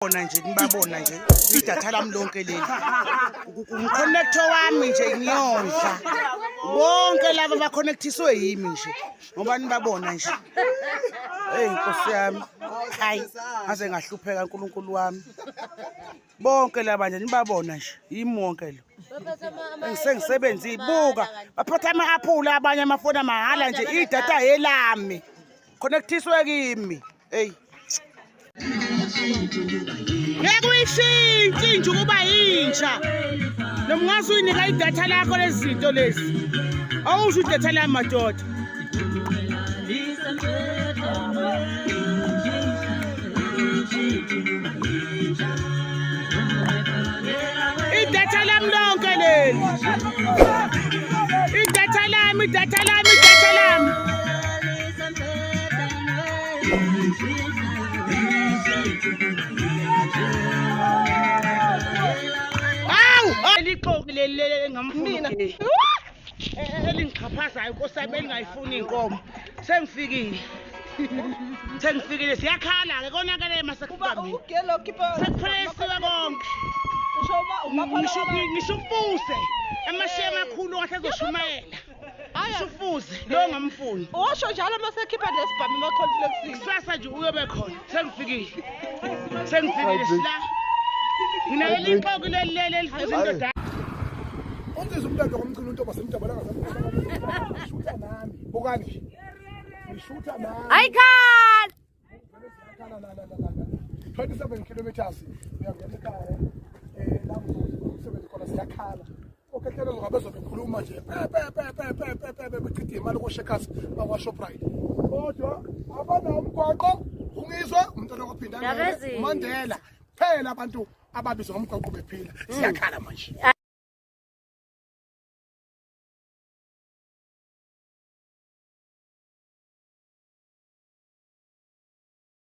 Bona nje, nibabona nje, idatha lami lonke leli, umconnector wami nje, ngiyondla bonke laba baconnectiswe yimi nje, ngoba nibabona nje. Hey, Nkosi yami, hayi, ngaze ngahlupheka, Nkulunkulu wami. Bonke laba nje nibabona nje, yimi wonke lo engisengisebenza. Ibuka, baphatha ama-aphula abanye, amafoni amahhala nje, idatha yelami connectiswe kimi. Eyi, ngeke uyishintshe inja ukuba yintsha, noma ungaze uyinika idatha lakho. Lezi zinto lezi, awusho idatha lami, madoda. Idatha lami lonke leli, idatha lami, idatha lami, idatha lami. Awu, lixoki leli engamfuni, elingixhaphazayo, nkosi yami, elingayifuni iy'nkomo. Sengifikile, sengifikile, siyakhala-ke, konakele mase kufika mina, sekuphelelisiwe konke. Ngisho ufuze amashiya amakhulu kahle azoshumayela, ngisho ufuze lo ngamfuni. Usho njalo uma sekhipha nesibhamu ema-cornflakesini. Kusasa nje uyobe khona. Sengifikile, sengifikile, sila nginaleli ixoki leli leli elifuze indoda. Unzizwa umntando ngomgcina untoba semdabala ngashutha nami. Bukani nje. Ngishutha nami. Ayikhala. Siyakhala la la la la. 27 kilometers uyangena ekhaya. La umsebenzi khona siyakhala. Okhehlelo ngabe bezobekhuluma nje pe pe pe pe pe pe pe pe bechitha imali ko-Checkers bakwa-Shoprite. Kodwa abanawo umgwaqo ungizwe umntwana kophinda Ndabezini. uMandela phela abantu ababizwa ngomgwaqo bephila. Siyakhala manje.